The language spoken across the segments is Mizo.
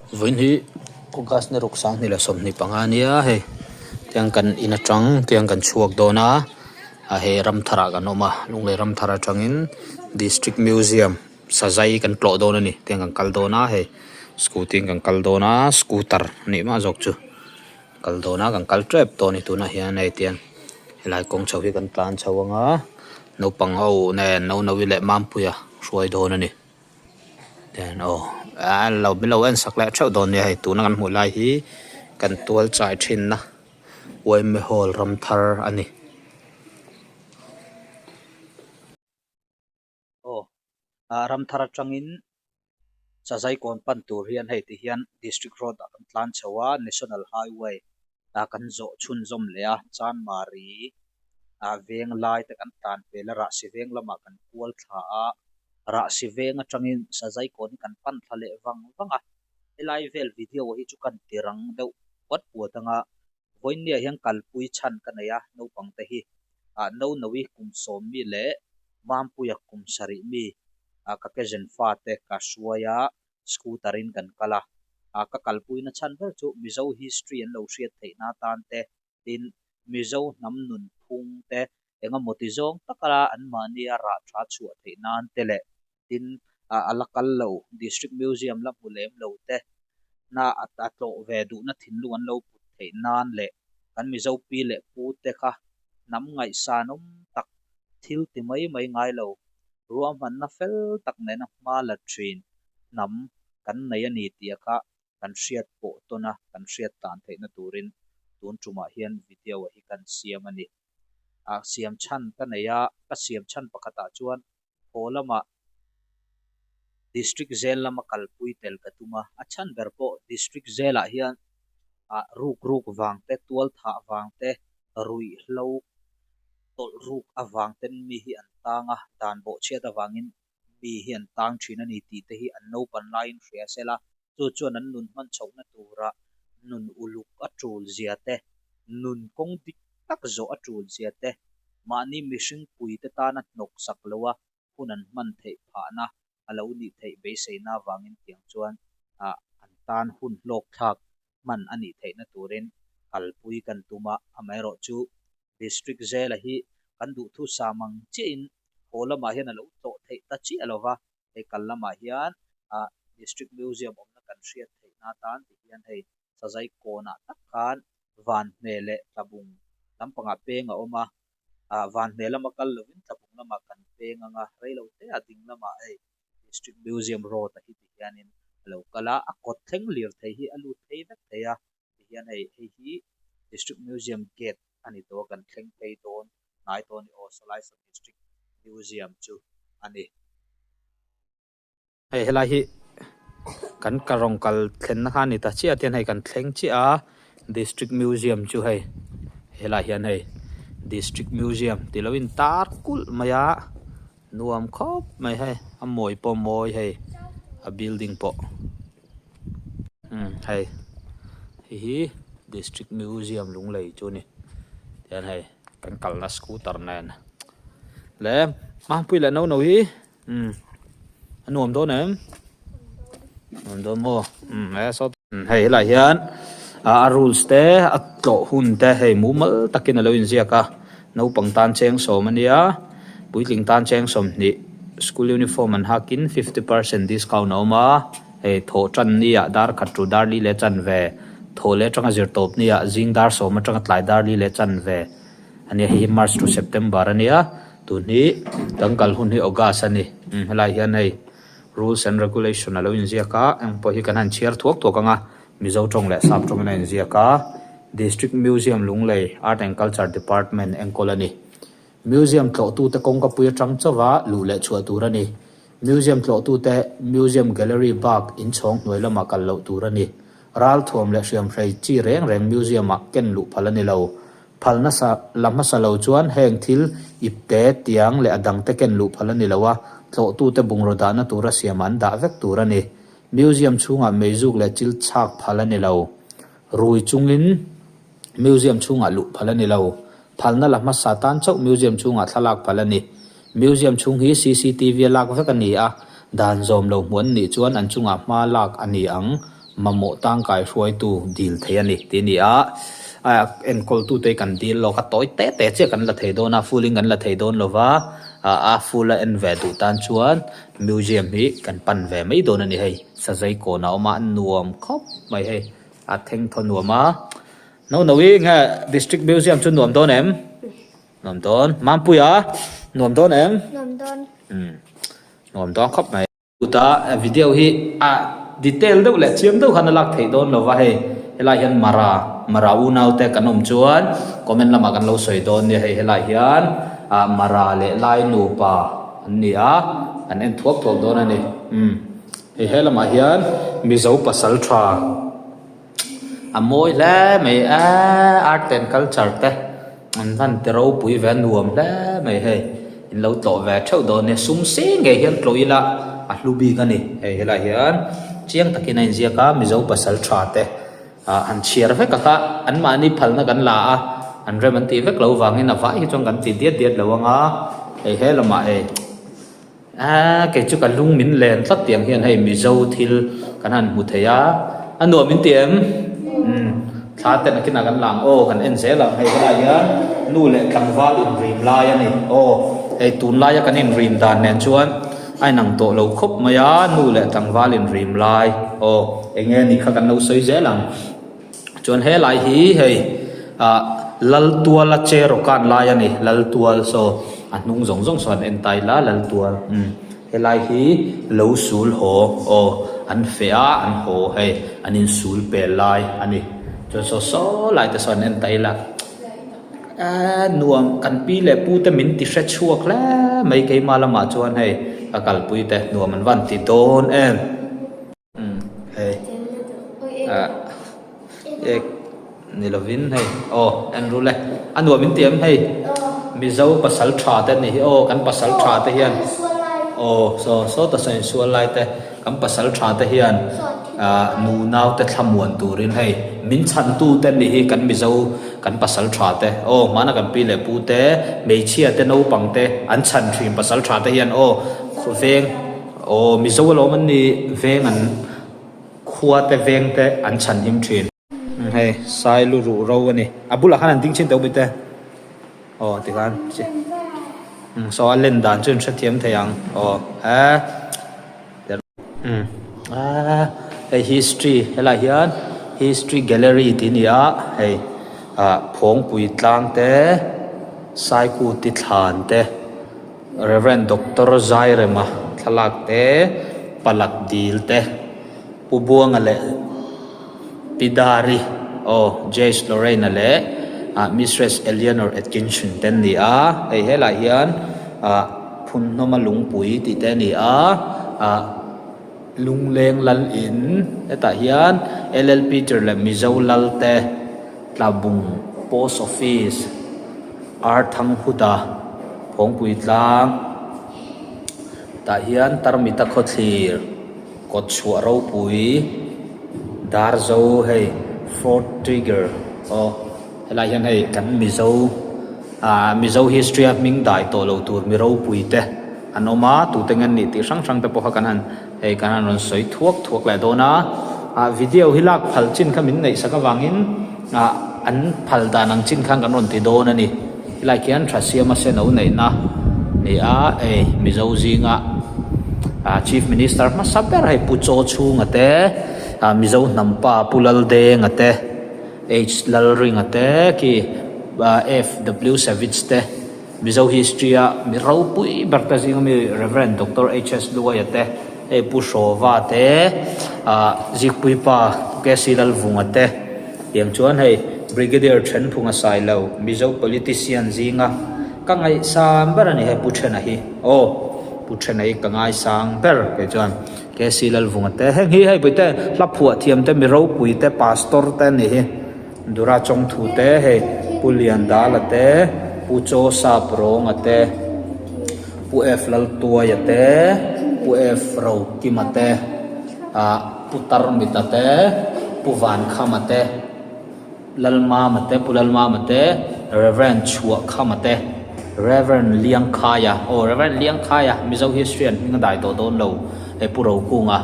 Vawiin hi August ni ruk 2025 ania hei tiang kan in atang tiang kan chhuak dawn a a hei ramthar ah kan awm a Lunglei ramthar atangin District Museum Sazai kan tlawh dawn a ni tiang kan kal dawn a hei scooty in kan kal dawn a scooter a nih mah zawk chu kal dawn a kan kal tep tawh a ni tunah hian hei tiang helai kawng chho hi kan tlan chho ang a naupang ho nen Naunaui leh Mampuia hruai dawn a ni. Tian aw a lo min lo en sak leh theuh dawn nia hei tuna kan hmuh lai hi kan tual chai thinna yma hall ram thar a ni. Aw ah ram thar atangin Sazai kawn pan tur hian hei ti hian district road ah kan tlan chho a national highway ah kan zawh chhunzawm leh a Chanmari ah veng lai te kan tlan pel a rahsi veng lamah kan kual thla a rahsi veng atangin Sazai kawn hi kan pan thla leh vang vang a helai vel video hi chu kan ti rang deuh puat puat anga vawinia hian kalpui chhan ka nei a naupang te hi ah no no-i kum sawm mi leh Mampuia kum sarih mi ah ka cousin fate ka hruai a scooter in kan kal a, ah ka kalpuina chhan ber chu Mizo history an lo hriat theihna atan te, tin Mizo hnam nun phung te engemaw ti zawng taka anmahnia rah tha chhuah theih nan te leh tin ah a la kal lo District Museum la hmu lem lo te na a tlawh ve duhna thinlung an lo put theih nan leh kan Mizo pi leh pu te kha hnam ngaihsanawm tak thil ti mai mai ngai lo Ruahmanna fel tak nena hma la thin hnam kan nei a ni tih kha kan hriat pawh tawn a, kan hriat tan theihna turin tun tumah hian video hi kan siam a ni. A siam chhan ka nei a, ka siam chhan pakhatah chuan haw lamah District Jail lama kalpui tel ka tum a, a chhan ber pawh District Jail-ah hian ah ruk ruk vang te, tual thah vang te, ruihhlo tawlh ruk avang ten mi hi an tang a, dan bawhchhiat avangin mi hi an tang thin a ni tih te hi an naupan laiin hria sela, chu chuan an nun hman chhohna tura nun uluk a tul zia te, nun kawng dik tak zawh a tul zia te, mahni mihring pui te tana hnawk sak loa hun an hman theih phahna a lo nih theih beiseina avangin tiang chuan an tan hun hlawk thlak hman a nih theihna turin kalpui kan tum a, amaherawhchu District Jail-a hi kan duhthusam ang chiahin haw lamah hian a lo tlawh theih ta chiah lo va, hei kal lamah hian District Museum awmna kan hriat theihna atan ti hian hei Sazai kawnah tak khan Vanhne leh Tlabung lampangah peng a awm a, Vanhne lama kal lovin Tlabung lamah kan peng ang a, reilo teah ding lamah hei District Museum Road a hi ti hianin a lo kal a, a kawt thleng lir thei hi a lut phei vek thei a, ti hian hei hei hi District Museum Gate a ni tawh a, kan thleng phei dawn hnai tawh a ni aw, sawlai saw District Museum chu a ni. Hei helai hi kan ka rawng kal thlenna kha a ni ta chiah a tian hei kan thleng chiah a District Museum chu hei helai hian hei District Museum tih lo in tar kulh mai a nuam khawp mai hei a mawi pawh a mawi hei a building pawh umm hei hei hi District Museum Lunglei chu a ni tihian hei kan kalna scooter nen leh hmangpui leh no no hi. Umm a nuam dawn em? Nuam dawn maw? Umm he saw hei helai hian a rules te a tlawh hun te hei mumal takin a lo inziak a naupang tan cheng sawm a nia puitling tan cheng 20 school uniform an hakin 50% discount a awm a hei thawh tan ni ah dar khat chu dar li leh chanve thawh leh atanga zir tawp ni ah zing dar sawm atanga tlai dar li leh chanve a nia hei hi March to September a nia. Tun hi kan kal hun hi August a ni. Umm helai hian hei rules and regulation a lo inziak a, eng pawh hi kan han chhiar thuak thuak ang a, Mizo tawng leh Sap tawngin a inziak a, District Museum Lunglei Art and Culture Department enkawl a ni. Museum tlawhtute kawngkapui atang chauha luh leh chhuah tur a ni. Museum tlawhtute Museum Gallery bak inchhawng hnuai lamah kal loh tur a ni. Ralthuam leh hriamhrei chi reng reng Museum-ah ken luh phal a ni lo. Phal nasa la hmasa lo chuan heng thil ipte, tiang leh a dangte ken luh phal a ni lo a, tlawhtute bungraw dahna tura siamah an dah vek tur a ni. Museum chhungah meizuk leh chil chhak phal a ni lo. Rui chungin Museum chhungah luh phal a ni lo. Phalna la hmasa tan chauh Museum chhungah thlalak phal a ni. Museum chhung hi CCTV a lak vek a ni a, dan zawm lo hmuh an nih chuan an chungah hma lak a ni ang. Mamawh tangkai hruaitu dil thei a ni tih a ni a, a enkawltute hi kan dil lawk a, tawi te te chiah kan la thei dawn a, full in kan la thei dawn lo va, a full a en ve duh tan chuan museum hi kan pan ve mai dawn a ni hei, sazai kawn a awm a, a nuam khawp mai hei, a thengthaw nuam a, no no i nge district museum chu nuam dawn em? Nuam dawn, Mampuia nuam dawn em? Nuam dawn. Umm nuam dawn khawp mai. Chuta video hi a detail deuh leh chiang deuh khan a lak theih dawn lova hei helai hian Mara Mara unau te kan awm chuan comment lamah kan lo sawi dawn nia hei helai hian ah Mara leh Lai nupa an ni a an en thuak thuak dawn a ni umm hei he lamah hian Mizo pasal tha. A mawi hle mai a art and culture te an hman ti ropui ve a nuam hle mai hei in lo tlawh ve theuh dawn nia sum seng ngei hian tlawh ila a hlu bik a ni hei helaiah hian chiang takin a inziak a mizo pasal tha te ah han chhiar vek a kha anmahni phalna kan la a an rem an tih vek loh vangin a vai hi chuan kan ti diat diat lo ang a hei he lamah hei. Aaa kei chu ka lung min len tlat tiang hian hei Mizo thil kan han hmu thei a, a nuam in ti em? Umm thla ten a kinah kan lang aw kan en zel ang hei helaiah hian nu leh tlangval inrim lai a ni aw hei tunlaia kan inrim dan nen chuan a inang tawh lo khawp mai a nu leh tlangval inrim lai aw eng nge ni kha kan lo sawi zel ang. Chuan helai hi hei ah Laltuala chair aw kan lai a ni Laltual saw a hnung zawng zawng sawn en ta ila Laltual umm helai hi lo sul haw aw an feh a an haw hei an insul pel lai a ni chuan saw saw lai te sawn en ta ila eee nuam kan pi leh pu te min ti hre chhuak hle mai keimah lamah chuan hei ka kalpui te nuam an van ti dawn em. Umm hei ah ek ni lovin hei aw en rul e a nuam in ti em hei mizo pasal tha te anih hi aw kan pasal tha te hian aw saw sawta saw insual lai te kan pasal tha te hian ah nunau te thlamuan turin hei min chhan tu te anih hi kan mizo kan pasal tha te aw hmana kan pi leh pu te hmeichhia te naupang te an chhan thin pasal tha te hian aw khawveng. Aw Mizo alawm an ni veng an khua te veng te an chhan him thin. Hei sai lu ruh ro a ni. A bulah khan an ding chin teuh bawk te. Aw tikhan chi umm saw a len dan chu an hrethiam thei ang. Aw he umm aaa hei history helaiah hian history gallery tih a ni a hei ah Phawngpui tlang te Saikuti thlan te. Rev. Doctor Zairema thlalak te, Palak dil te, Pu Buanga leh Pi Dari, aw, Jace Lorraine-a leh Mistress Eleanor Atkinson te an ni a. Hei helaiah hian Phunhnawma Lungpui tih te a ni a, Lungleng Lal In hetah hian LL Peter leh Mizo Lal te Tlabung Post Office Arthanghuta Phawngpui Tlang tah hian Tarmita Khawthlir Kawtchhuah Ropui Darzo hei Fort Trigger aw helai hian hei kan Mizo ah Mizo history a hming dai tawh lo tur mi ropui te. An awm a, tute nge an nih tih hrang hrang te pawh kha kan han hei kan han rawn sawi thuak thuak leh dawn a. Ah video hi lak phal chin kha min ngaihsak avangin ah an phal dan ang chin khan kan rawn ti dawn a ni. Helai khian tha siama seno neihna ni a, hei Mizo zinga ah Chief Minister hmasa ber hei Pu Chaw Chhunga te, ah Mizo hnampa Pu Laldenga te, H Lalringa te khi FW Savage te. Mizo history a mi ropui ber te zinga mi Rev. Doctor HS Luaia te, hei Pu Hrawva te, ah Zikpui pa Pu KC Lalvunga te tiang chuan hei Brigadier Thenphunga Sailo Mizo politician zinga ka ngaihsang ber a ni hei Pu Thena hi aw Pu Thena hi ka ngaisang ber kei chuan KC Lalvunga te heng hi hei puite hla phuah thiam te mi ropui te pastor te a ni hi. Dura Chawngthu te hei Pu Liandala te, Pu Chaw Sap Rawnga te, Pu F Laltuaia te, Pu F Rokima te, ah Pu Tarmita te, Pu Vankhama te, Lalmama te, Pu Lalmama te, Rev Chhuahkhama te, Rev Liangkhaia, aw Rev Liangkhaia Mizo history an hming a dai tawh dawn lo hei Pu Rokunga.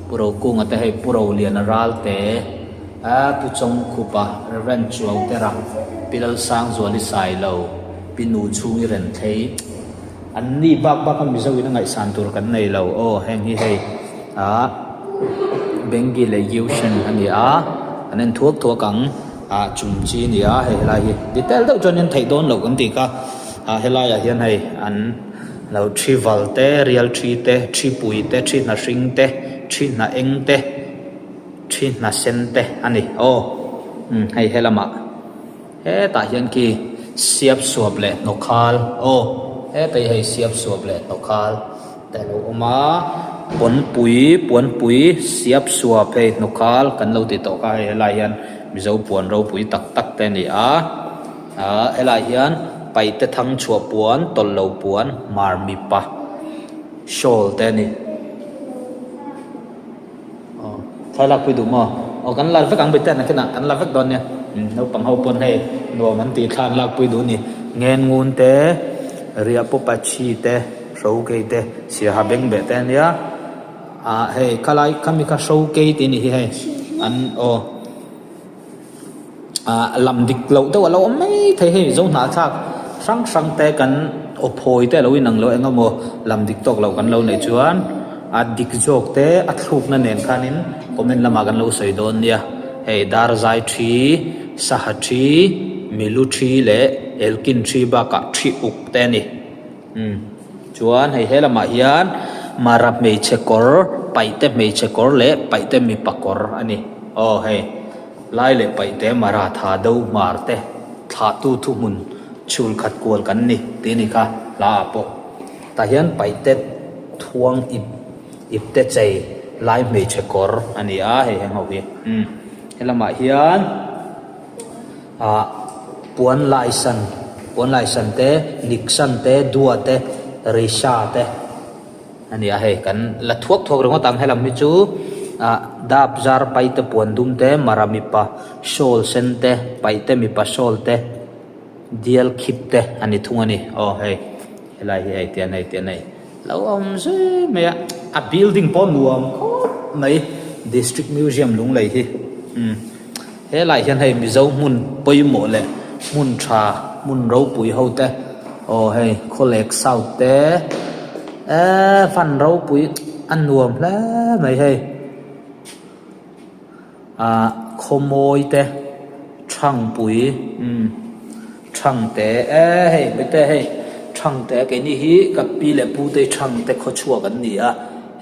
Pu Rokunga te hei Pu Roliana Ralte a Pu Chawngkhupa Rev Chuautera Pi Lalsangzuali Sailo Pi Nuchhungi Renthei an ni bak bak a Mizo in a ngaihsan tur kan nei lo aw heng hi hei ah Bengi leh Yushen a ni a an en thuak thuak ang ah chung chi a ni a hei helai hi detail deuh chuan in theih dawn loh kan tih kha ah helaiah hian hei an. Lo thi val te, rial thi te, thi pui te, thi hna hring te, thi hna eng te, thi hna sen te a ni. Aw umm hei he lamah hetah hian khi siap suap leh hnawkhal aw heta hi hei siap suap leh hnawkhal te a lo awm a, pawnpui puanpui siap suap hei hnawkhal kan lo ti tawh kha hei helaiah hian mizo puan ropui tak tak te a ni a. Ahh helaiah hian paite thang chhuah puan tawlh lo puan hmar mipa shawl te a ni. Aw thla lak pui duh maw? Aw kan la vek ang bete a nakinah kan la vek dawn nia umm naupang ho pawn hei nuam an tih thla an lak pui duh a ni. Ngen ngun te riah pawh pachi te hrokei te siaha beng beh te a nia ah hei khalai khami kha hrokei tih a nih hi hei an aw. Ah lam dik loh deuh a lo awm mai thei hei zo hnahthlak hrang hrang te kan aw phawi te a lo inang lo eng emaw lam dik tawk loh kan lo neih chuan a dik zawk te a thlukna nen khanin comment lamah kan lo sawi dawn nia hei dar zai thi saha thi milu thi leh elkin thi bakah thi uk te a ni umm chuan hei he lamah hian mara hmeichhe kawr paihte hmeichhe kawr leh paihte mipa kawr a ni aw hei. Lai leh paihte Maratha do hmar te thlahtu thuhmun chhul khat kual kan ni tih a ni kha hla ah pawh. Tah hian paihte thuang ip ip te chei lai hmeichhe kawr a ni a hei heng ho hi umm helamah hian ah puan laisan puan laisan te niksan te dua te risha te. A ni a hei kan la thuak thuak ringawt ang helam hi chu ah dap zar paite puan dum te mara mipa shawl sen te paite mipa shawl te dial khip te a ni thung a ni aw hei helai hi hei tian hei tian hei lo awm zui mai a a building pawh nuam khawp mai district museum lunglei hi umm. Helaiah hian hei Mizo hmun pawimawh leh hmun tha hmun ropui ho te aw hei Khawlek South te eee fan ropui a nuam hle mai hei ah Khawmawi te Thangpui umm Thangte eee hei hmete hei Thangte keini hi ka pi leh pu te hi Thangte khawchhuak an ni a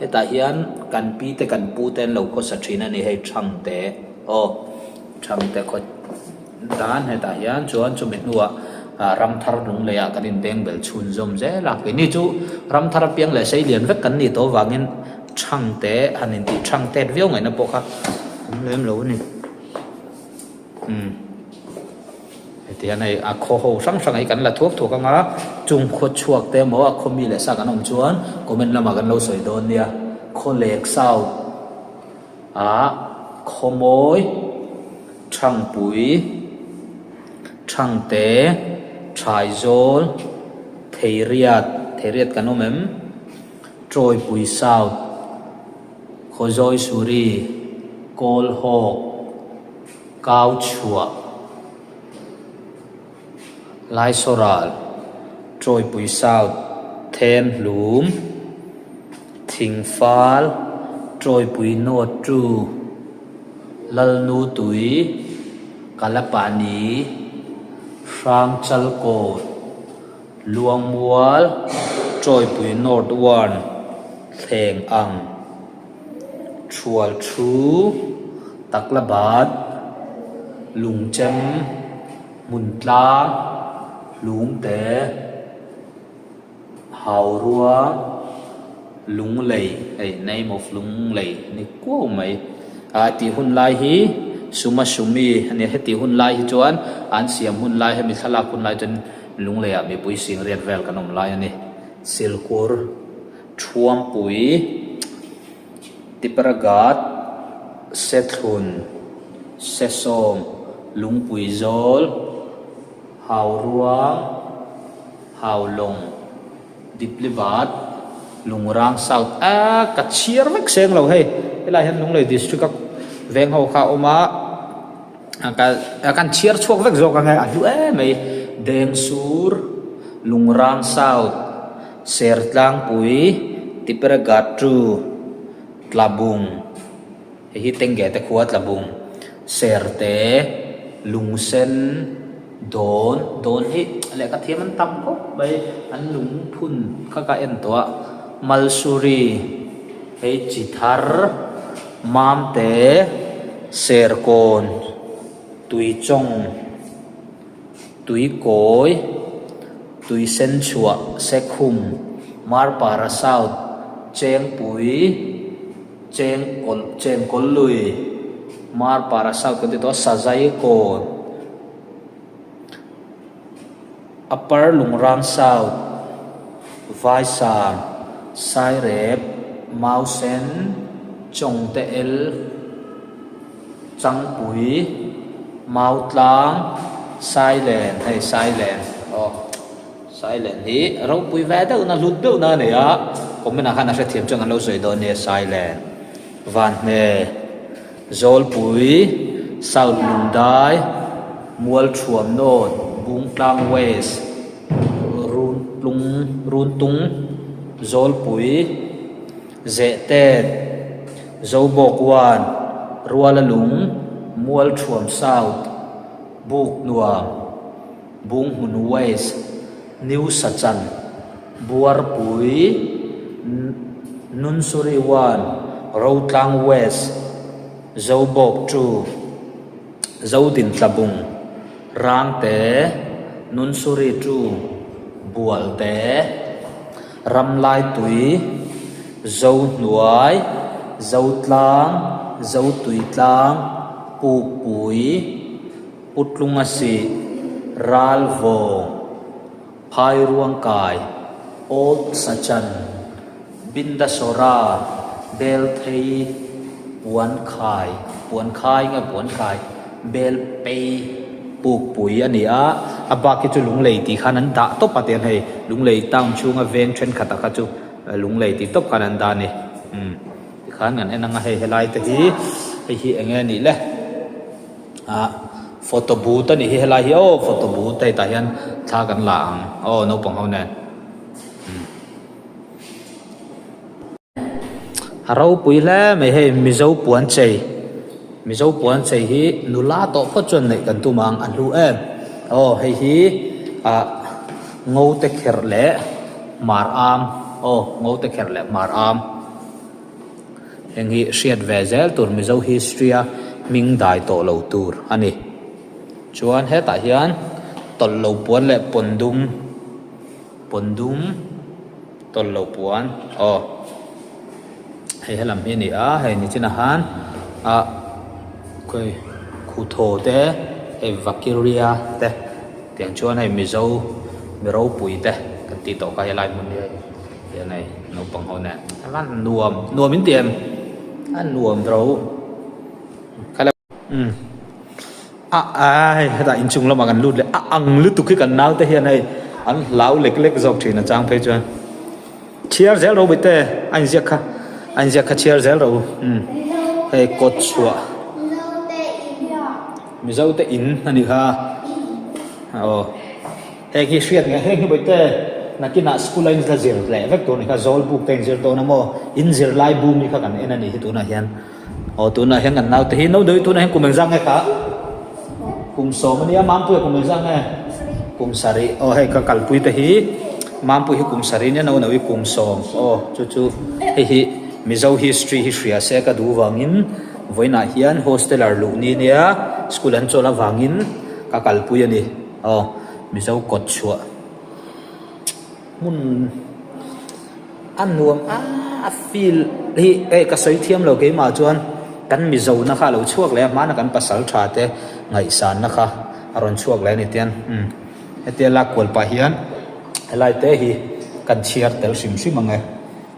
hetah hian kan pi te kan pu te an lo khawsa thin a ni hei Thangte. Aw, Thangte khaw dan hetah hian chuan chumi hnuah Ramthar Lungleiah kan inbeng bel chhunzawm zel a. Keini chu Ramthar apiang leh Seilian vek kan nih tawh avangin Thangte han intih thang tet viau ngaihna pawh kha awm lem lo a ni. Umm heti hian hei a khaw ho hrang hrang hi kan la thuak thuak ang a, chung khaw chhuak te emaw a khaw mi leh sa kan awm chuan comment lamah kan lo sawi dawn nia. Khawlek South. Ah Khawmawi, Thangpui, Thangte, Thaizawl, Theiriat, Theiriat kan awm em? Tawipui South, Khawzawi Suri, Kawlhawk, Kauchhuah, Laisoral, Tawipui South, Thenhlum, Thingfal, Tawipui North Tu, Lalnutui, Kalapani, Hrangchalkawn, Luangmual, Tawipui North One, Thleng Ang, Thualthu, Taklabat, Lungchem, Hmuntlang, Hlungte, Haurua, Lunglei, hei name of Lunglei a ni kuau mai. Ah tih hun lai hi Suma Sumi a nia, heti hun lai hi chuan an siam hun lai hemi thlalak hun lai chuan Lungleiah mipui sing riat vel kan awm lai a ni. Silkur, Thuampui, Tipragat, Sethlun, Sesawm, Lungpui Zawl, Hauruang, Haulawng, Diplibat, Lungrang South a ka chhiar vek seng lo hei. Helaiah hian Lunglei district a veng ho kha a awm a kan chhiar chhuak vek zawk ang e a hlu em mai Dengsur Lungrang South Sertlangpui Tiperagatu Tlabung. Hei hi Tengge te khua Tlabung, Serte, Lungsen, Dawn, Dawn hi lehkha thiam an tam khawp mai, an lungphun kha ka en tawh a, Malsuri, hei Chithar, Mamte, Serkawn, Tuichawng, Tuikawi, Tuisenchhuah, Sekhum, Marpara South, Chengpui, Chengkawl Chengkawl lui Marpara South kan ti tawh a Sazai kawn Upper Lungrang South Vaisam Sairep Mausen Chawngte El Changpui Mautlang Sailen hei Sailen aw. Silent hi ropui ve deuh na hlut deuh na a nei a, comment ah khan a hrethiam chuan kan lo sawi dawn nia Silent, Vanhne, Zawlpui, South Lungdai, Mualthuam North, Bungtlang West, Runtlung, Runtung, Zawlpui, Zehtet, Zobawk One, Rualalung, Mualthuam South, Buknuam. Bunghmun West, New Sachan, Buarpui, Nunsuri 1, Rotlang West, Zobawk 2, Zodin Tlabung, Rangte, Nunsuri 2, Bualte, Ramlaitui, Zohnuai, Zotlang, Zotuitlang, Pukpui, Putlunga sih, Ralvawng, Phairuangkai, Old Sachan, Bindasora, Belthei, Puankhai, Puankhai nge Puankhai, Belpei, Pukpui a ni a, a bak hi chu Lunglei tih khan an dah tawp a tiang hei, Lunglei town chhunga veng thenkhat ah kha chu Lunglei tih tawp khan an dah a ni, umm tikhan kan en ang a hei helai te hi hei hi eng nge a nih le. Ah photo booth a nih hi helai hi aw photo booth hei tah hian thla kan la ang aw naupang ho nen umm a ropui hle mai hei mizo puan chei mizo puan chei hi nula tawh phawt chuan neih kan tum ang a hlu em aw hei hi ah ngo te kherh leh hmar am aw ngo te kherh leh hmar am. Heng hi hriat ve zel tur Mizo history a hming dai tawh lo tur a ni. Chuan hetah hian tawlh lo puan leh pawn dum pawn dum tawlh lo puan aw hei helam hi a ni a hei nichinah khan ah khawi khuthaw te hei vakiria te tiang chuan hei Mizo mi ropui te kan tih tawh kha helai hmun hi hei. Hian hei naupang ho nen a van nuam nuam in ti em a nuam ro kha le umm a a hei hetah inchung lamah kan lut leh a ang lutuk hi kan naute hian hei an hlau lek lek zawk thin a chang phei chuan chhiar zel ro bawihte a inziak kha a inziak kha chhiar zel ro umm hei kawt chhuah mizo te in a nih kha aw. Heng hi hriat nge heng hi bawihte nakinah school a in la zir leh vek tur a ni kha zawl buk te in zir dawn a maw in zir lai bu mi kha kan en a nih hi tunah hian aw tunah hian kan naute hi no deuh hi tunah hian kum engzah nge kha kum sawm a nia mampuia kum engzah nge kum sarih aw hei ka kalpui te hi mampui hi kum sarih nia no no hi kum sawm aw chu chu hei hi mizo history hi hria se ka duh vangin vawiinah hian hosteler luh ni nia school an chawl avangin ka kalpui a ni. Aw Mizo kawt chhuah hmun a nuam a a feel hi hei ka sawi thiam lo keimah chuan kan Mizo na kha a lo chhuak leh a hmana kan pasal tha te ngaihsan na kha a rawn chhuak leh a ni tiang umm hetia lak kual pah hian helai te hi kan chhiar tel hrim hrim ang e.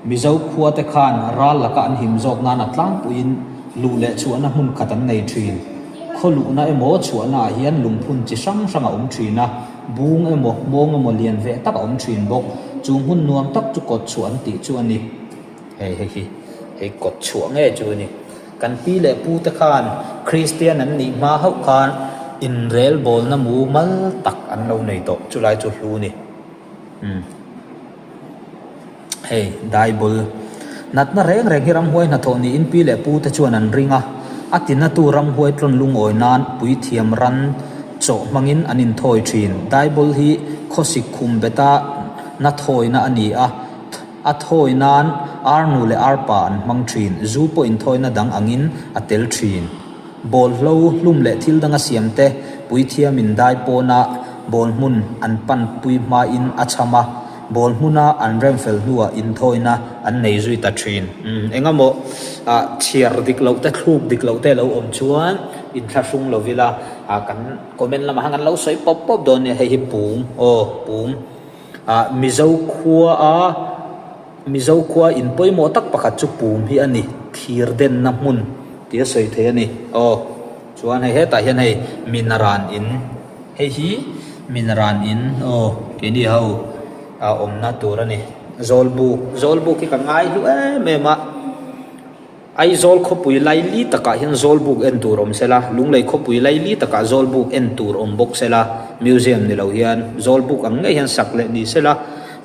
Mizo khuate khan ral laka an him zawk nan a tlangpuiin luh leh chhuahna hmun khat an nei thin. Khaw luhna emaw chhuahnaah hian lungphun chi hrang hrang a awm thin a, bung emaw hmawng emaw lian veh tak a awm thin bawk. Chu hmun nuam tak chu kawt chhuah an tih chu a ni. Hei hei hi. Hei kawt chhuah ngei chu a ni. Kan pi leh pu te khan Kristian an nih hma hauh khan inrelbawlna mumal tak an lo nei tawh. Chulai chu hlu ni. Umm. Hei Daibul. Natna reng reng hi ramhuai hnathawh niin pi leh pu te chuan an ring a. A tinatu ramhuai tlawn lungawi nan puithiam ran chawh hmangin an inthawi thin. Daibul hi khawsik khum beta na thawina a ni a. A thawi nan arnu leh arpa an hmang thin, zu pawh inthawina dang angin a tel thin. Bawlhlo, hlum leh thil danga siam te puithiamin dai pawna bawl hmun an pan pui hmain a chham a, bawl hmuna an rem fel hnuah inthawina an nei zui ta thin. Engemaw chhiar dik loh te, thluk dik loh te lo awm chuan inthlahrung lo ila kan comment lamah khan kan lo sawi pawp pawp dawn nia, hei hi pum aw pum. Ah Mizo khua a Mizo khua in pawimawh tak pakhat chu pum hi a ni, thir denna hmun tih a sawi thei a ni. Aw chuan hei hetah hian hei minaran in hei hi minaran in aw keini ho a awmna tur a ni. Zawlbuk Zawlbuk hi ka ngai hlu em em a. Aizawl khawpui laili takah hian Zawlbuk en tur awm sela, Lunglei khawpui laili takah Zawlbuk en tur awm bawk sela, Museum ni lo hian Zawlbuk ang ngei hian sak leh ni sela,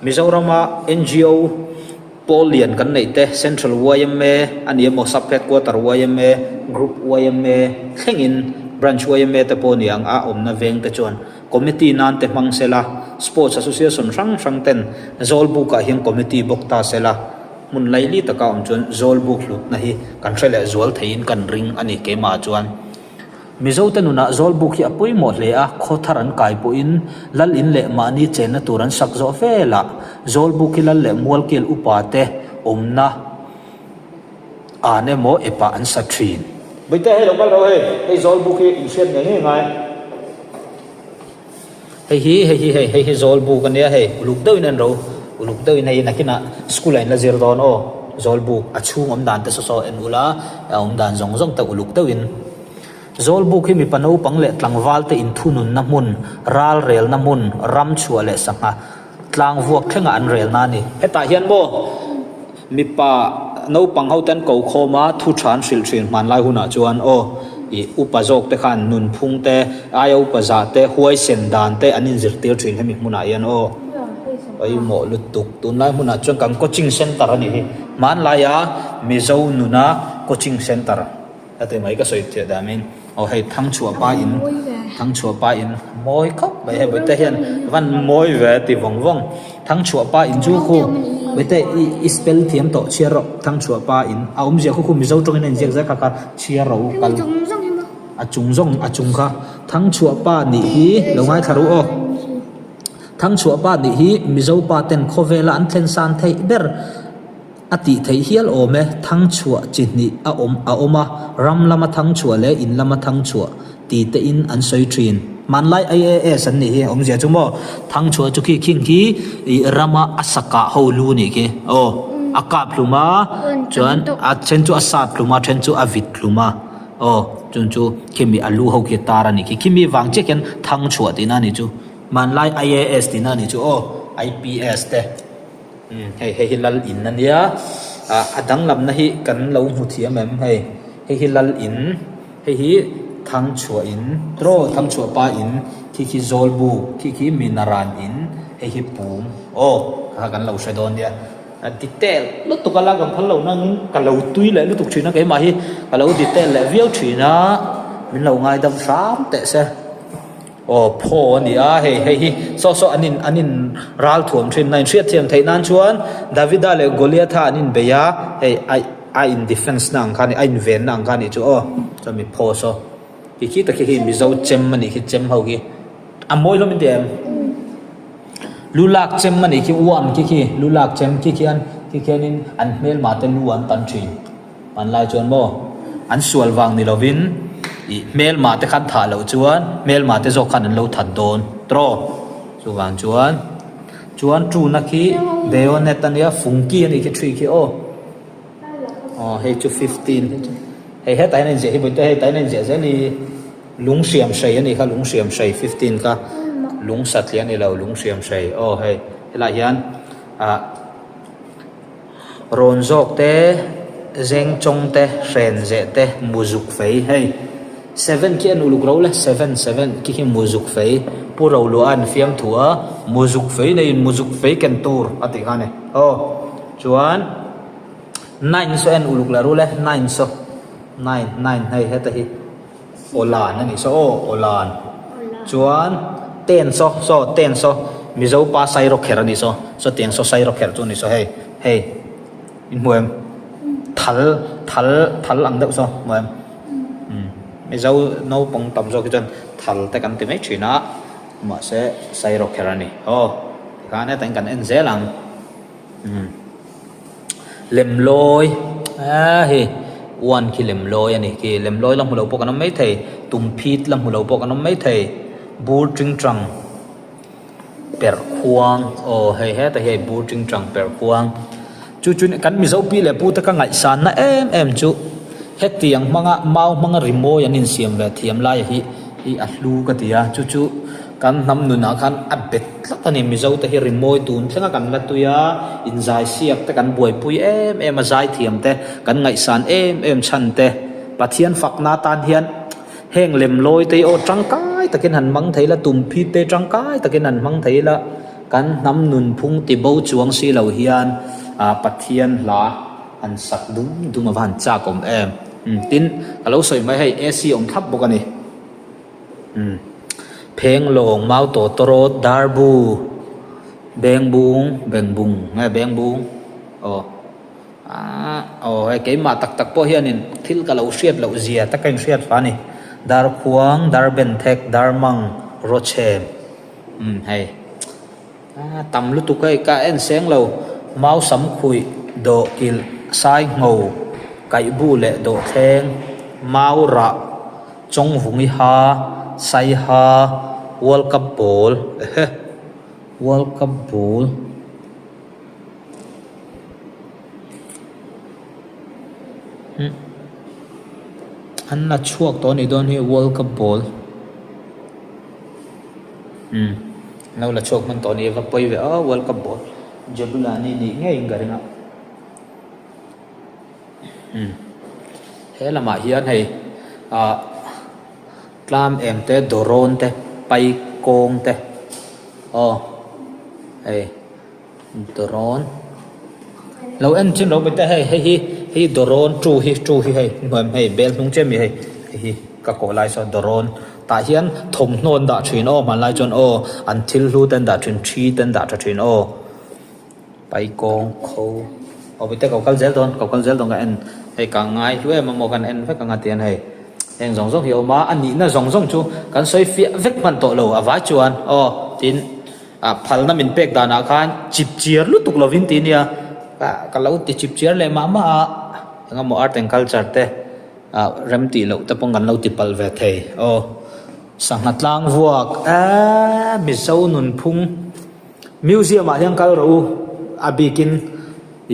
Mizorama ngo pawl lian kan neih te Central yma a ni emaw Sub Headquarter yma, Group yma thlengin Branch yma te pawh ni ang a awmna veng te chuan Committee nan te hmang sela, Sports Association hrang hrang ten Zawlbukah hian Committee bawk ta sela, Hmun laili taka awm chuan Zawlbuk hlutna hi kan hre leh zual theiin kan ring a ni keimah chuan. Mizote nunah Zawlbuk hi a pawimawh hle a, khaw thar an kai pawhin lal in leh mahni chenna tur an sak zawh velah Zawlbuk hi lal leh mualkel upa te awmna an emaw epah an sa thin. Bawihte hei lo kal ro hei, hei Zawlbuk hi inhriat ngei ngei ngai. Hei hi hei hi hei hei hi zawlbuk a nia hei uluk deuhin a en ro uluk deuhin hei nakinah school ah in la zir dawn aw zawlbuk a chhung awm dan te saw saw en ula a awm dan zawng zawng te uluk deuhin zawlbuk hi mipa naupang leh tlangval te inthununna hmun ral relna hmun ram chhuah leh sangha tlang vuak thlengah an relna a ni. Hetah hian maw Mipa naupang ho ten ko khawm a thu tha an hrilh thin hmanlai hunah chuan aw ih upa zawk te khan nunphung te aia upa zah te huaisen dan te an inzirtir thin hemi hmunah hian aw pawimawh lutuk tunlai hmunah chuan kan coaching center a nih hi hmanlaia Mizo nuna coaching center. A ti mai ka sawi thiah damin aw hei Thangchhuah pa in Thangchhuah pa in mawi khawp mai hei bawihte hian van mawi ve a ti vawng vawng Thangchhuah pa in chu khu bawihte i i spell thiam tawh chhiar rawh Thangchhuah pa in a awmzia khu khu Mizo tawngin a inziak zel kha kha chhiar rawh u kal a chung zawng a chung kha Thangchhuah pa nih hi lo ngaithla ru aw Thangchhuah pa nih hi Mizo pa ten khawvela an thlen san theih ber. A tih theih hial awm e, thangchhuah chi hnih a awm a awm a, ram lama thangchhuah leh in lama thangchhuah ti te in an sawi thin. Hmanlai IAS an nih hi awmzia chu maw, thangchhuah chu khi khing khi ih rama a sa kah ho lu nih khi aw, a kap hlum a, chuan a then chu a sat hlum a, then chu a vit hlum a aw, chun chu khimi a lu ho khi a tar a nih khi, khimi vang chiah khian thangchhuah tihna a nih chu, hmanlai IAS tihna a nih chu aw, IPS te. Umm hei hei hi lal in a nia ah a danglamna hi kan lo hmu thiam em hei hei hi lal in hei hi thangchhuah in draw thangchhuah pa in khi khi zawlbuk khi khi minaran in hei hi pum aw kha kan lo hre dawn nia a detail lutuk a la kan phal lo nangin ka lo tui leh lutuk thin a keimah hi ka lo detail leh viau thin a min lo ngaidam hram teh se. Aw phaw a ni a, hei hei hi saw saw an in an in ral thuam thin a, inhriat thiam theih nan chuan Davida leh Goliatha an in bei a, hei a a in defence na ang kha a ni a in ven na ang kha a nih chu aw chuan mi phaw saw ti khi tak hi hei Mizo chem a nih khi chem ho khi a mawi hlawm in ti em? Lu lak chem a nih khi uan khi khi lu lak chem khi khian khi khianin an hmelma te lu an tan thin. Hmanlai chuan maw an sual vang ni lovin ih hmelmah te khan thah loh chuan hmelmah te zawk khan an lo that dawn tawh chuvang chuan chuan tuna khi bayonet a nia fungki a nih khi ṭhi khi aw aw hei chu fifteen hei hetah hian a inziah hi bawihte hei tah hian a inziah zel hi lung hriam hrei a nih kha lung hriam hrei fifteen kha lung satliah a ni lo lung hriam hrei aw hei helaiah hian ah. Rawn zawk te. Zengchawng te, Hrenzeh te, Muzuk fei hei seven khi an uluk ro le seven seven khi khi Muzuk fei Pu Roluah an fiam thu a Muzuk fei neiin Muzuk fei ken tur a tih kha a ni aw chuan nine saw en uluk la ru le nine saw nine nine hei heta hi Awlan a nih saw aw Awlan chuan ten saw saw ten saw Mizo pa sairawkherh a nih saw sawtiang saw sairawkherh chu a ni saw hei hei. In hmu em? Thal, thal, thal ang deuh saw hmu em? Umm Mizo naupang tam zawk hi chuan thal te kan ti mai thin a, mahse sairawkherh a ni. Aw tikhan heta in kan en zel ang. Umm Lemlawi ah hei one khi lemlawi a ni khi lemlawi la hmu lo pawh kan awm maithei, tumphit la hmu lo pawh kan awm maithei, bur tingtang. Perh khuang aw hei heta hi hei bur tingtang perh khuang chu chu kan Mizo pi leh pu te ka ngaihsanna em em chu hetiang hmanga mau hmanga rimawi an insiam ve thiam lai hi hi a hlu ka ti a chu chu kan hnam nunah khan a bet tlat a ni Mizo te hi rimawi tun thlenga kan la tui a inzai siak te kan buaipui em em a zaithiam te kan ngaihsan em em chhan te Pathian fakna atan hian. Heng lemlawi te hi aw tangkai takin han hmang thei la, tumphit te tangkai takin han hmang thei la, kan hnam nunphung ti bo chuang si lo hian ah Pathian hla han sak dum dum a va han chak awm em. Umm tin, ka lo sawi mai hei AC awm thlap bawk a ni. Umm Phenglawng, Mautawtawrawt, Darbu, Bengbung, Bengbung nge Bengbung aw. Aah aw hei keimah tak tak pawh hianin thil ka lo hriat loh zia te ka inhriat fah a ni. Darkhuang, Darbenthek, Darmang, Rawchhem umm hei aah tam lutuk hei ka en seng lo Mausam khuih, Dawhkilh, Saingho, Kaihbu leh Dawhthleng, Maurah, Chawngvungi ha, Saiha, World Cup ball ehe World Cup ball. An la chhuak tawh a nih dawn hi world cup ball umm an lo la chhuak hman tawh a ni a va pawi ve a world cup ball Jabulani nih ngeiin ka ring a umm he lamah hian hei ah tlam eng te dawrawn te pai kawng te aw hei. Dawrawn lo en chin lo bete hei hei hi hei dawrawn tu hi tu hi hei hnuai hei bel hnung chiah mi hei hei hi ka kawh lai sawn dawrawn tah hian thawmhnaw an dah thin aw hmanlai chuan aw an thil hlu te an dah thin thi te an dah tha thin aw paikawng kho aw bete ko kal zel dawn ko kal zel dawn ka en hei ka ngai hlu em a maw kan en vek ang a tihian hei heng zawng zawng hi a awm a a nihna zawng zawng chu kan sawi fiah vek hman tawh lo a vai chuan aw tin. Ah phalna min pek danah khan chip chiar lutuk lovin tih nia ka lo ti chip chiar leh mah mah a engemaw art and culture te ah rem tih loh te pawh kan lo ti palh ve thei aw sangha tlang vuak eee Mizo nunphung museum ah hian kal rawh u a bikin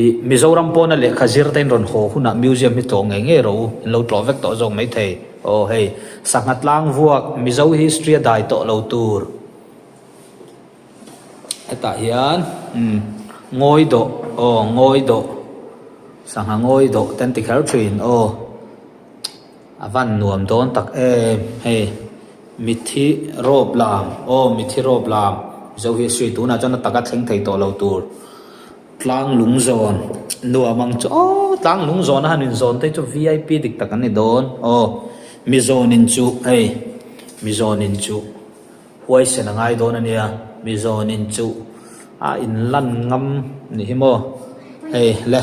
ih Mizoram pawna lehkha zir te in rawn haw hunah museum hi tlawh ngei ngei rawh u in lo tlawh vek tawh zawk maithei aw hei sangha tlang vuak Mizo history a dai tawh lo tur. Hetah hian umm ngawi dawh aw ngawi dawh sangha ngawi dawh te an ti kher thin aw a van nuam dawn tak em hei mitthi rawp lam aw mitthi rawp lam zo hi a swi tunah chuan a taka thleng thei tawh lo tur tlang lung zawn nuam ang chu aw tlang lung zawn a han inzawn te chu V I P dik tak an ni dawn aw mizawn in chu hei mizawn in chu. Huaisen a ngai dawn a nia, Mizawn in chuh a in lan ngam ni hi maw? Hei le,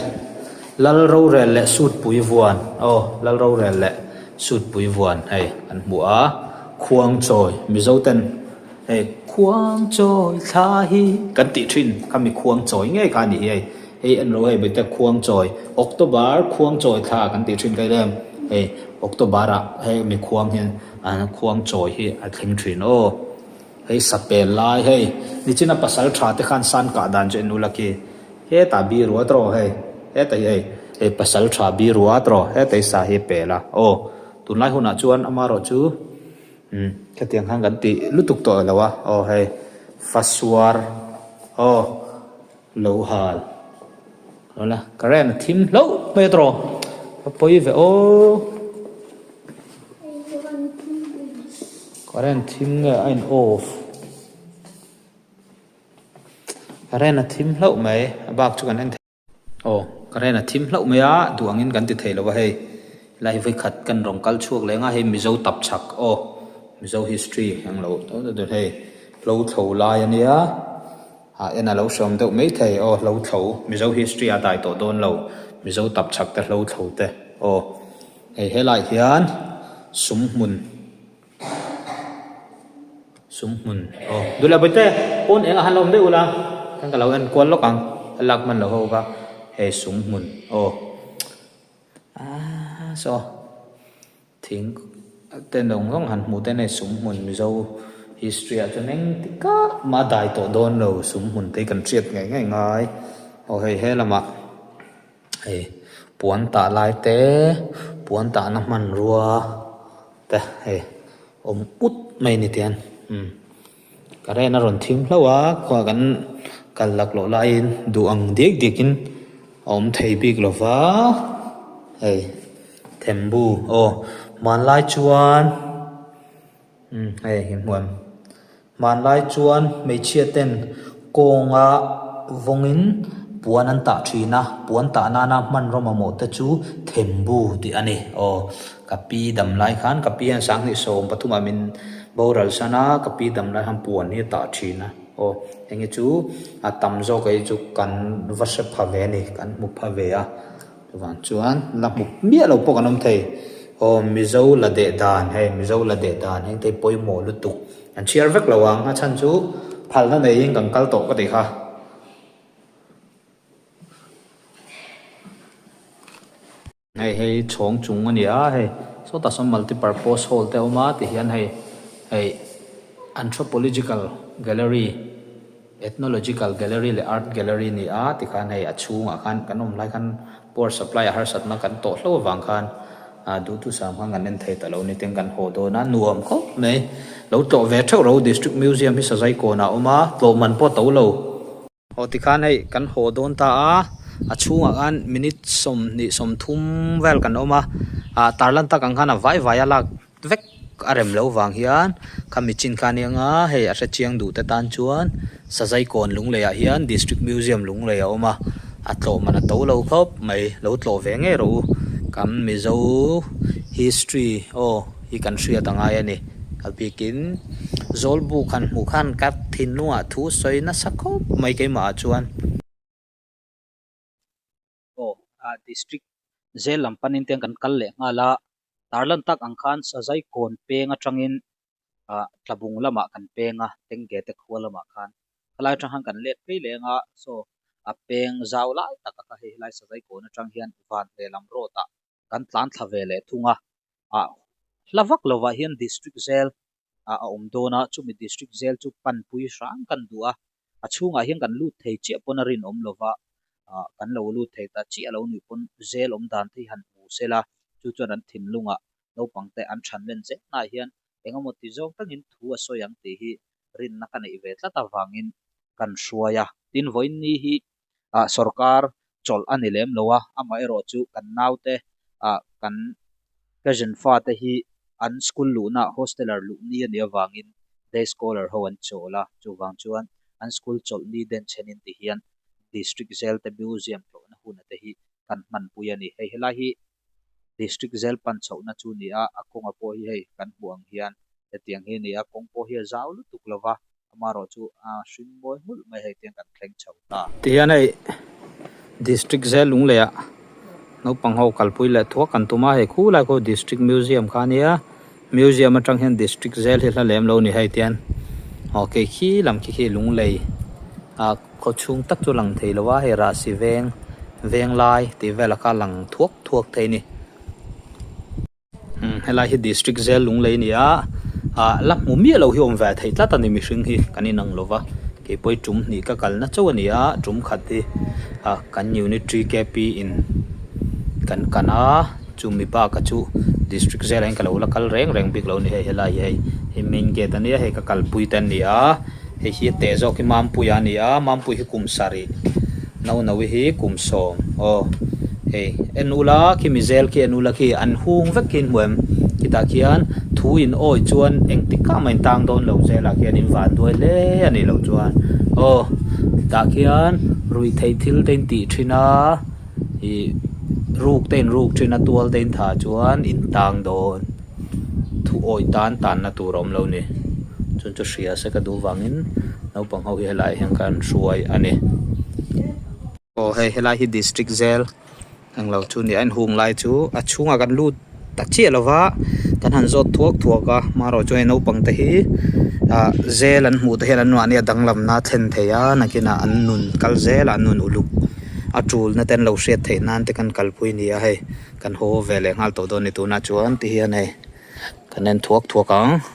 Lal rorel leh Sutpui vuan aw, Lal rorel leh Sutpui vuan hei an hmu a, Khuangchawi Mizo ten hei Khuangchawi thla hi kan tih thin kha mi Khuangchawi ngei kha a ni hi hei, hei en rawh hei bete Khuangchawi October Khuangchawi thla kan tih thin ka em hei October ah hei mi khuang hian An khuang chawi hi a thleng thin aw. Hei sapel lai hei nichina pasal tha te khan san kah dan chu en ula khi hetah bi ruat rawh hei hetah hi hei hei pasal tha bi ruat rawh hetah hi sa hi a pel a aw tunlai hunah chuan amaherawh chu umm khatiang khan kan tih lutuk tawh lo a aw hei fasuar aw lo hal. Awla current a thim hlauh mai a tawh. A pawi ve aw. Current thim nge a in off. Current a thim hlauh mai a bak chu kan en thei. Aw current a thim hlauh mai a duh angin kan ti thei lo a hei helai hi vawikhat kan rawn kal chhuak leng a hei Mizo tap chhak aw Mizo history ang lo hei hlo thlo lai a nia. Ah en a lo hreawm deuh mai thei aw hlo thlo Mizo history a dai tawh dawn lo Mizo tap chhak te hlo thlo te aw hei helai hian sum hmun sum hmun aw duhlah bawihte pawn engah han la awm daih ula khan ka lo en kual lawk ang a lak hman lo ho kha hei sum hmun aw ah saw. Thing te nawng nawng han hmuh te nei sum hmun Mizo history ah chuan engtik ah mah a dai tawh dawn lo sum hmun te hi kan hriat ngei ngei ngai. Aw hei he lamah hei puan tah lai te puan tahna hmanrua te hei awm ut mai ni tiang umm current a rawn thim hlauh a khua kan kal laklawh laiin duh ang diak diak in a awm thei bik lo va hei. Thembu aw hmanlai chuan umm hei hi hmuam hmanlai chuan hmeichhia ten kawnga vawngin puan an tah thin a puan tah nana hmanraw mamawh te chu thembu tih a ni aw ka pi dam lai khan ka pi hian sanghnih 13 ah min boral san a ka pi dam lai khan puan hi a tah thin a aw heng hi chu a tam zawk ah hi chu kan va hre pha ve a ni kan hmu pha ve a. Chuvang chuan la hmu miah lo pawh kan awm thei. Aw Mizo la deh dan hei Mizo la deh dan heng te hi pawimawh lutuk an chhiar vek lo ang a chhan chu phalna neiin kan kal tawh ka tih kha. Hei hei chhawng chung a ni a hei sawtah sawn multi purpose hall te a awm a tihian hei hei anthropological gallery. Ethnological Gallery leh Art Gallery ni a tikhan hei a chhungah khan kan awm lai khan power supply a harsatna kan tawh hlo avang khan ah duhthusam khan kan en thei ta lo ni ten kan haw dawn a nuam khawp mai. Lo tlawh ve theuh ro District Museum hi Sazai kawnah a awm a tlawh man pawh a to lo. Aw tikhan hei kan haw dawn ta a a chhungah khan minute 20 30 vel kan awm a ah tarlan tak ang khan a vai vai a lak vek a rem loh vang hian khami chin kha ania nga hei a hrechiang duh te tan chuan Sazai kawn Lunglei ah hian District Museum Lunglei a awm a a tlawh man a to lo khawp mai lo tlawh ve ngei rawh u kan Mizo history aw hi kan hriat a ngai a ni a bikin Zawlbuk han hmuh khan ka thinlungah thu sawi nasa khawp mai keimah ah chuan. Aw ah district zel lam panin te kan kal leh nghal a tarlan tak ang khan Sazai kawn peng atangin ah Tlabung lamah kan peng a Tengge te khua lamah khan khalai atang khan kan let phei leng a saw a peng zau lai tak a kha hei helai Sazai kawn atang hian van lehlam road ah kan tlan thla ve leh thung a ah hla vak lovah hian district zel ah a awm dawn a, chumi district zel chu panpui hrang kan duh a, a chhungah hian kan lut thei chiah pawn a rinawm lova, ah kan lo lut thei ta chiah lo nih pawn zel awm dan te hi han hmu sela, chu chuan an thinlungah naupang te an than len zel hnaah hian engemaw ti zawng takin thu a sawi ang tih hi rinna ka neih ve tlat avangin kan hruai a. Tin, vawiin ni hi ah sorkar chawlh a ni lem lo a, amaherawh chu kan naute ah kan cousin fate hi an school luhna hosteler luh ni a nih avangin day scholar ho an chawl a, chuvang chuan an school chawlh ni denchhenin ti hian district jail te museum tlawhna huna te hi kan hmanpui a ni. Hei helai hi district jail pan chhohna chu ni a, a kawnga pawh hi hei kan hmuh ang hian hetiang hi a ni a, kawng pawh hi a zau lutuk lo va, Amaherawh chu a hring mawi nghulh mai hei tiang kan thleng chho ta. Tihian hei District Jail Lungleiah naupang ho kalpui leh thuak kan tum a, hei khulai khu District Museum kha a nia, Museum atang hian District Jail hi hla lem lo ni hei tian aw kei khi lam khi khi Lunglei ah khaw chhung tak chu lang thei lo a, hei Rahsi veng veng lai tih velah kha lang thuak thuak thei a ni. Umm helai hi district zel lunglei a ni a ah la hmu miah lo hi awm ve thei tlat a ni mihring hi kan inang lo va keipawh hi tum hnih ka kalna chauh a ni a tum khat hi ah kan unit three K P in kan kan a chumi bakah chu district zelah hian ka lo la kal reng reng bik lo a ni hei helai hi hei hei main gate a nia hei ka kalpui te an ni a. Hei hi a teh zawk hi Mampuia a ni a, Mampui hi kum sarih, Naunaui hi kum sawm aw. Hei en ula khi mi zel khi en ula khi an hung vek khi in hmu em? Khitah khian thu in awi chuan engtik kah mah in tang dawn lo zel ah khian in van duai hle a nih loh chuan aw tah khian ruih theih thil te in tih thin a ih ruk te in ruk thin a tual te in thah chuan in tang dawn thu awi tan tan na tur a awm lo ni chun chu hria se ka duh vangin naupang ho hi helaiah hian khan hruai a ni. Aw hei helai hi district zel englo chu ni a inhung lai chu a chhungah kan lut ta chiah lo va kan han zawt thuak thuak a marawh chu hei naupang te hi ah zel an hmuh te hian an mahni a danglamna a thlen thei a nakinah an nun kal zel a an nun uluk a tulna te an lo hriat theih nan te kan kalpui a ni a hei kan haw ve leh nghal tawh dawn a ni tunah chuan ti hian hei kan en thuak thuak ang.